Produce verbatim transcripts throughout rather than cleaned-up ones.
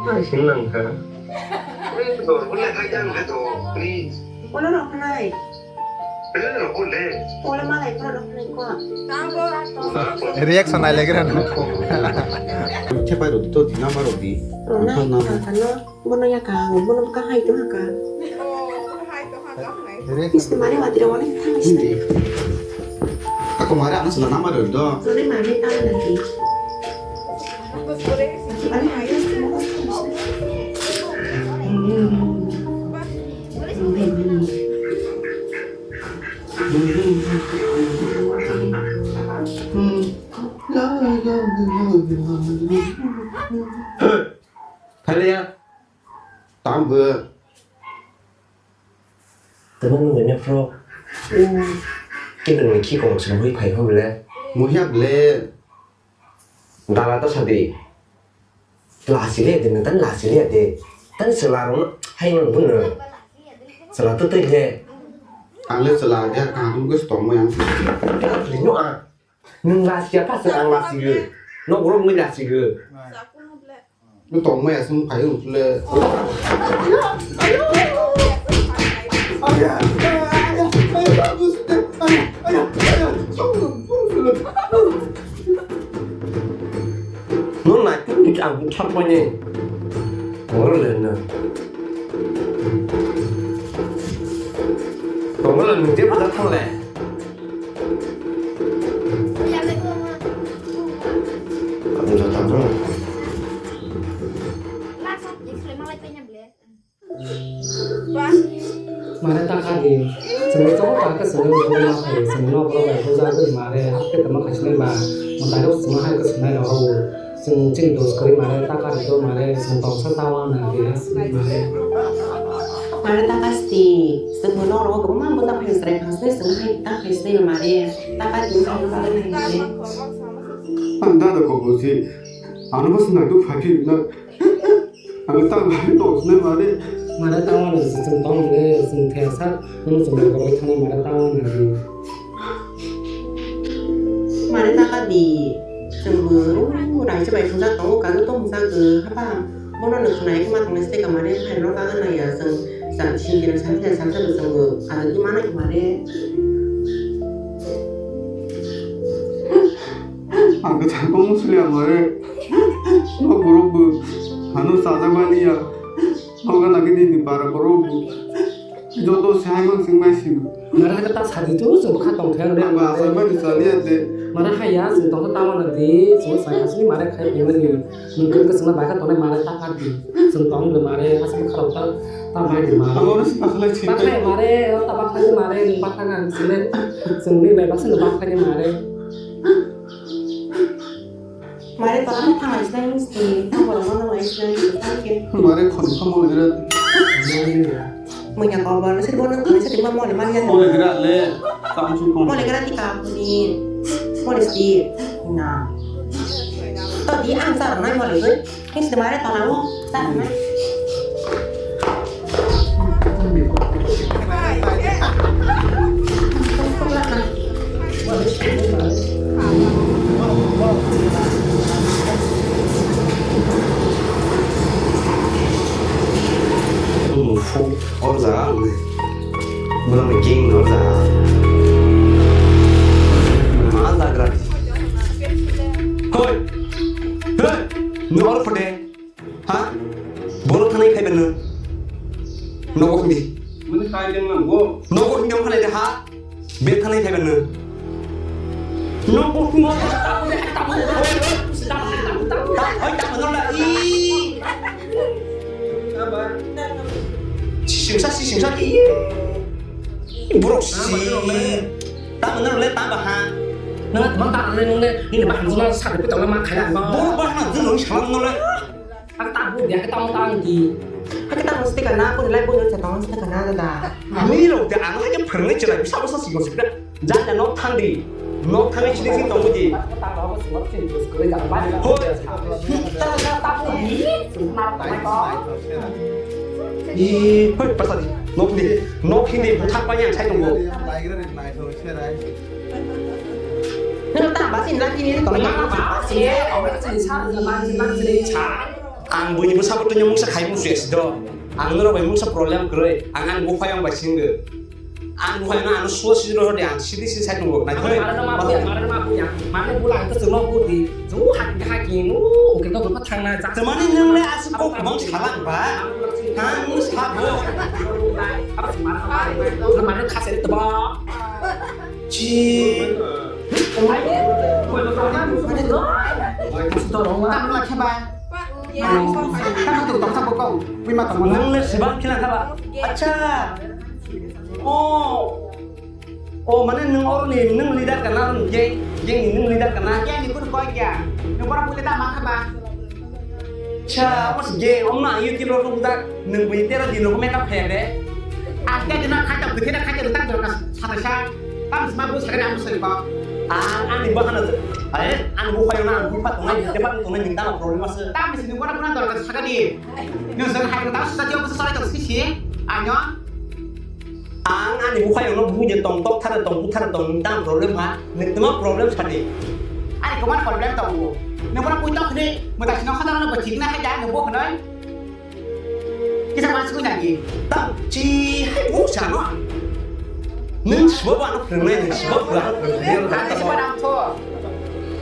Ai, sini lang ka. Ini dor boleh kajang le do, please. Wala rok nai. Wala rok boleh. Wala malai ko rok nai ko. Reaction ai legra na. Chepai rodi to di number rodi. Rona. Rona. Bono ya ka, bono ka hai to ha ka. Is mare watira wani thangi sini. Ako mare ano sila nama do do. Sore mare tang nanti. Hey, kalian tambah. Tamo nungwi nokphro. Khe nungwi khi kok se muiya phai pha bole. Muiya bole. Dala ta sadi. Lasi le de nang tan lasi le de. Tan sela rong hai nang bun. Sela tu tu le. Ang le sela de ka dum ko stong mo yang. Lino a. Nung lasi ya ka se ang lasi ge. No borok mui lasi ge. Nung tong maya sung phai wng le. Nung nai tu tu ang thar poi ne. Tong le na. Tong le nung je pada thang le. Mane ta kha di, chwng joto ta khe chwng ma phai, chwng nok rok bai bujagwi mare, hapte tongma khaisini ba, mwtai rok chwng hai khe swmai rok o, chwng chini dos kwrwi mare, ta kha di do mare, chwng tongsa ta wana di, mare. Mare ta kha sti, chwng bo nok rok kwbangma bwta phai chwrai phang sini, chwng hai ta khaisini mare, ta kha di hai rok hai. Ang dada ko buji, ano bwswk naituk phai phi na. Ang ta bai tong sinai mare. Mare ta wana si chwng tong le chwng the sa nung chwng bai koroi thana mare ta wana di. Mare ta ka di chwng bo rai se bai thung jak tongo ka to hung jak hapa bono no khna ai ma tong le se ka mare hai no ka na ya chwng sa sing kena sa sa sa sa chwng bo ka di ma na mare. Ang kwthar kok musuli ang mare. Nok borok bo ano sajak mani ya. Nogo nagi nini para borok bo. Joto se hai mang sing mai sing. Mara hai ta sadi tu, chwng kha tong thang de. Ang ba asai mani sali ate. Mara hai ya, chwng tong ta ma na di, chwng sai asli mara khai phi mani. Nung kung ka chwng bai kha tongnai mara ta kha di. Chwng tong de mara, asli kha ta, ta bai di mara. Ang oro si bakhlai si. Bakhlai mara, ta bakhlai mara, bakhlai nang sile. Chwng ni bai baksa bakhlai mara. Mare, tara no thang lai sinai misti, thang bor no lai sinai misti, thang ke. Mare, khon kha mo gira. Munya ko bor, sir bor no khon sir ma mo le ma gira. Mo le gira le, kam su khon. Mo le gira ti ka ni, mo le sti, na. To di ang sa nai mo le. Misti mare, tara no. Orja, mura mengking orja. Ma jagra. Hoi, hoi, ni or pade. Ha? Boro thanai phaiben nw? Nogo hindi. Mani khai jeng nang bo. Nogo hindi ong khalai de ha? Be thanai phaiben nw? Nogo hindi. Oi, tamo nang la. Ih. Sisingsa, sisingsa ki. Borok si. Tamo nang le tamo ha. Nang tamo tamo le nang le. Ini bah nang sa de pitong ma khai ang. Borok bah nang jeng nang salam nang le. Ang tabuk ya, kita mau tang di. Kita mau stick na, aku nilai pun udah tong stick na da. Ni lo de ang aja pernah cerai bisa bisa sih gosip dah. Jangan nok thang di. Nok thang di sini sini tong di. Hoi. Ih, hoi pasal di. Nok di. Nok ini butak banyak saya tunggu. Nang tak basin lagi ni tong. Nang apa sih? Orang sih sa, sa. Ang buini bwsa bo tongya mungsa khai mung suya si do. Ang norok bai mungsa problem kwrwi. Ang ani buphayong bai singwi. Ang buphayong no ano suwa si rohor de ang sidi si sai tongo. Nai thoi. Mara ma puya, mara ma puya. Mara bula ang to selo budi. Ju hak hak ni nu. Oke to ko thang na ja. Temani nang le asuk kok bang salang ba. Ha, nung sabo. Apa sih mara ma? Mara khasir to ba. Chi. Tamo la kheba. Tamo tu tong sabo kau. Pui ma tamo. Nang le sibang kila khaba. Acha. Oh. Oh, mane nung oroni nung leader kana, geng, geng ni nung leader kana. Geng ni kun koi kya. Nung bara pule ta ma khaba. Cha, os ge, om na, ayo tilo rok dak, nung bui tera din rok makeup khe de. Ate dina khaita, bui tera khaita, tak dorka, sata sa, tam sma bu sakare am sari ba. Ah, ani bahana, eh, ani bu khayo na, ani bu pa tongnai, te pa tongnai, ning dama problem ase. Tam sini gora gora dorka sakadi. Nung sang hai ta sa dia bu sari ta sisi, anyo. Ang ani bukhai no buji tong tok thare tong buthare tong tang problem ha, nung tuma problem sadi. Ani kwbang problem tongo. Nung bono pui tok hwnwi mwtai sino khadar no bachik na hai da nung bo hwnwi. Kisa mas ku nagi. Tang chi hai bu sa no. Nung sbo ba no phrwngnai, nung sbo ba no phrwngnai. Ani sbo nang tho.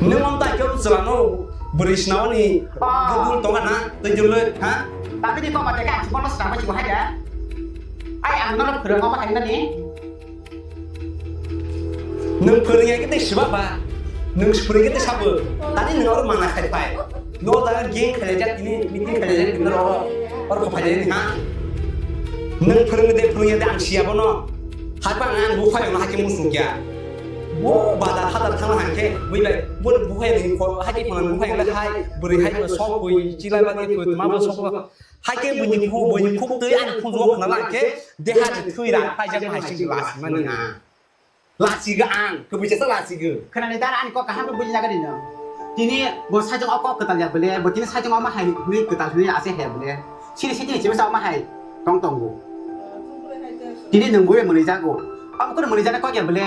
Nung om ta kyo chwla no bwrwi sinaoni. Ah. Dudul tonga na, tei julu, ha? Tapi di koma tega, sbo no sabo sbo hai da. Ai, ang nono phwrwng omo hai mani. Nwng phwrwngya khe tei swbak ba? Nwng phwrwngya khe tei sabo? Tani nwng oro mana khai phai. No jaga game khaijak tini, meeting khaijak tini oro, oro kho phaijak tini ha. Nwng phwrwngya de phwrwngya de ang siya bono. Hai pa ang buphai ono hai khe musuk ya. Bo badar hadar thangna hai khe bui bai bo buphai ni kho hai khe phone buphai le hai bwrwi hai sok bui chilai ba ni kho ma bo sok. Hai khe buini khu, buini khuk twi ani khunjugo khna lang khe, deha ni thwi rak paijak hai sing lasi mani ang. Lasi ga ang, kwbui chesa lasi ga. Khna ni dara ani kok kaham bui jaga ni no. Tini bo sajong o kok kwtal ya bole, bo tini sajong o ma hai hwnwi kwtal hwnwi ase he bole. Sini sini chimsa o ma hai tong tongo. Tini nwng bui mwnwi jago. Abo kono mwnwi jana kok ya bole.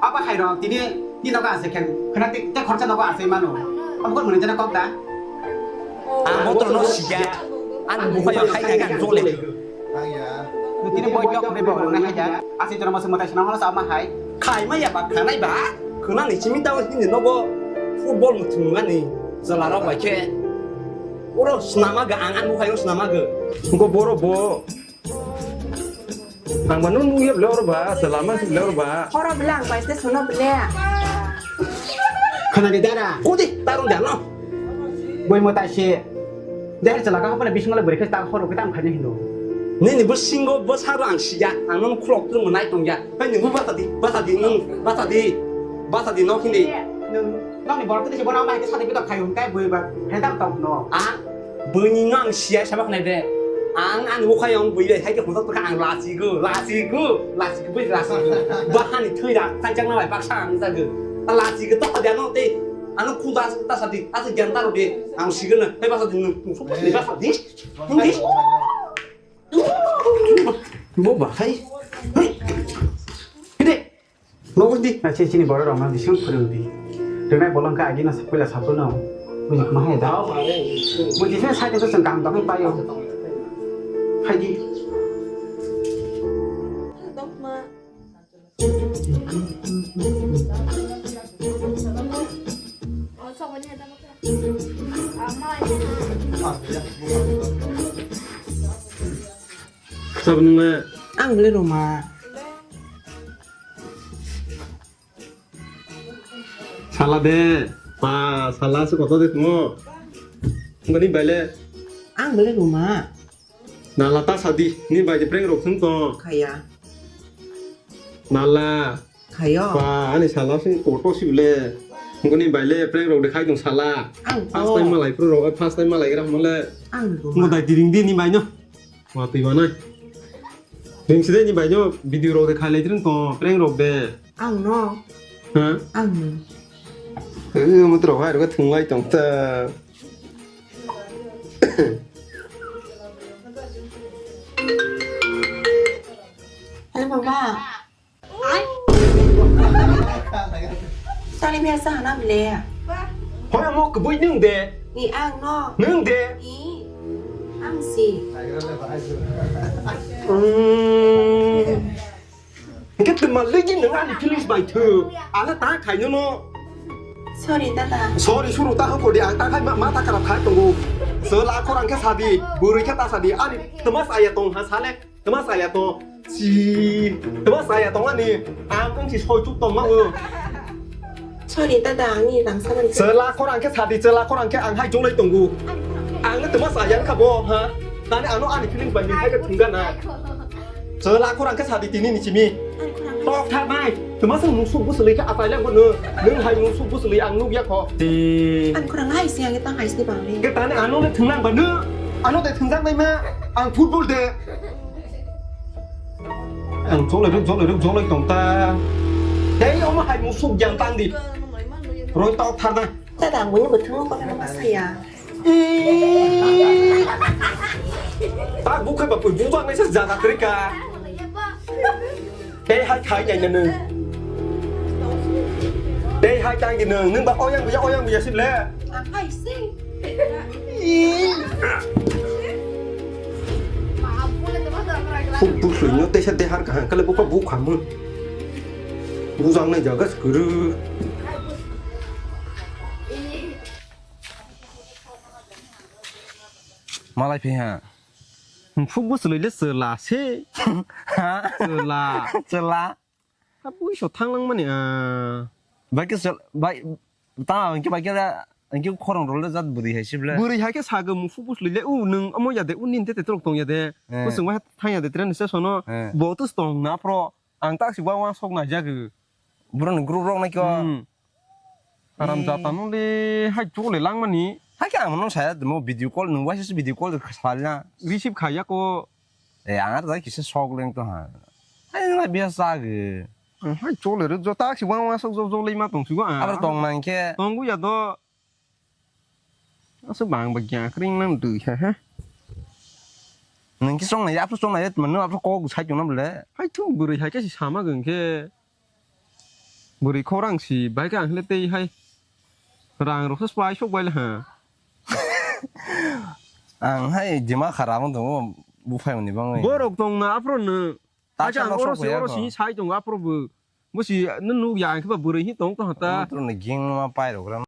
Abo hai rok tini ni nogo ase khe khna te, te khorcha nogo ase mano. Abo kono mwnwi jana kok da. Ang botor no siya. Ang bukhai hai hai ang jole. Tini boy yok ne bo na hai da. Ase jora masa mata sina hono sama hai. Khai ma ya ba khanai ba. Khna ni simi ta ni nogo football muthung ani jala rok bai khe. Oro snama ga ang ang bukhai ro snama ga. Ko boro bo. Ang ba nung nung yeb lor ba, selama si lor ba. Horo bela ang paiste sono bela. Khana ni dara. Kodi tarung jano. Boi mo taise. Dehar chala ka hapana bising le bori khe ta horo khe tam khani hino. Nini bo singo bo saro ang siya, ang nung khulok tu mo nai tong ya. Hai nung bo basa di, basa di nung, basa di. Basa di nok hindi. Nung, nung ni borok tu si bona mai ke sate pito khayo kai boi ba. Hai tam tong no. Ah. Buini no ang siya sabak nai be. Ang ani bukhai ang bui bai hai khe khunjak tokha ang lasigo, lasigo, lasigo bui lasigo. Bahani thwi rak khaijak na bai baksa ang jago. Ta lasigo to dia no te. Ano khuda ta sadi, asa gyan ta rode. Ang sigo na, hai basa din, basa din. Hindi. Bo ba hai. Hai. Hindi. Nogo di. Na, chini, chini borok rok no bising phwrwng di. Rwnai bolong kha agi no puila sabu no. Buji ma hai da. Buji se sai de sung kam dok pai yo. Hai di. Sabu nung le. Ang le roma. Sala de, pa, sala se koto de tungo. Ngani baile. Ang bele ruma. Nala ta sadi, ni bai de prank rok sung to. Khaya. Nala. Khayo. Pa, ani sala se koto si bele. Ngani baile prank rok de khai dong sala. Ang first time malai pro rok, first time malai gra mole. Ang ruma. Mo dai diring di ni bai no. Watwi manai. Ring side ni bai no video rok de khailai tring to prank rok de. Ang no. Ha? Ang no. Eh, mutro hai rok thunglai tong ta. Hello, baba. Tali biasa hana bile. Hoy mo kebui nung de. Ni ang no. Nwng de? Ni ang si. Hmm. Hingke twma legi nwng ani feelings bai thu. Ala ta khaino no. Sorry, dada. Sorry, suru ta hoko di, ang ta khai ma, ma ta kara khai tongo. Chwla khorang khe sadi, bwrwi khe ta sadi, ani twma saya tong ha sale. Twma saya to, si, twma saya tong ani, ang wng si soi chuk tong ma o. Sorry, dada, ang ni rang saman. Chwla khorang khe sadi, chwla khorang khe ang hai jolai tongo. Ang twma saya wngkha bo, ha? Tani ano ani feelings bai ni hai khe thungga na. Chwla khorang khe sadi tini ni simi. Tok thar nai. Twma se musuk bwswlwi khe atai lang bo nw. Nwng hai musuk bwswlwi ang nuk ya kho. Ti. Ang khorang hai si ang tang hai si bang ni. Ke tani ano le thwnglang ba nw. Ano de thwngjak nai ma. Ang football de. Ang jolai ruk, jolai ruk, jolai tong ta. Tei omo hai musuk yang tang di. Roi tok thar nai. Dada, ang bini bwthang no kono ma saya. Eee. Ta bukhai ba pui bujak nai se jaga kwrwi ka. Tei hai khai nai nang. Tei hai tang di nang. Nang ba oyang buya, oyang buya sip le. Ang hai se. Eee. Buk buk sui nyo tei sa tei har kahang kale buk buk khamu. Bujak nai jaga se kwrwi. Malai phi ha. Phuk bwswlwi le chwla se. Ha? Chwla. Chwla. Ha bui so thanglang mani a. Bai ke chwla, bai, ta hwnkhe bai ke da, hwnkhe khorang rok le jat bwrwi hai se ble. Bwrwi hai khe sago mu phuk bwswlwi le u nwng omo ya de u nin te te torok tong ya de. Eh. Bwswng bai thang ya de train station o. Eh. Bo tus tong na phro. Ang taksi wa wa sok na jago. Borok ni group rok nai khe o. Hmm. Haram jata no le hai chuk le lang mani. Hai khe ang no saya mo video call nung waisa video call kha sal na. Receive kha ya ko. Eh, ang ar jai kisa sok leng to ha. Hai nung biya sa ge. Hai chuk le rw jo taksi wa wa sok jo jo le ma tong si go. Abo tong nang khe. Tong gu ya do. Aswk bang ba gya kring nang dui ha ha. Nung ki song na ya, apro song na ya, mano apro kok sai tong na bole. Hai thu bwrwi hai khe si sama geng khe. Bwrwi khorang si bai khe ang le tei hai. Rang rok spai sok bai le ha. Ang hai jima khara mo tongo buphai mani bang. Borok tong na apro no. Ta aja ang oro si oro si sai tong apro bo. Bo si no nuk ya ang khe ba bwrwi hi tong tong ha ta. Apro no ging ma pai rok ram.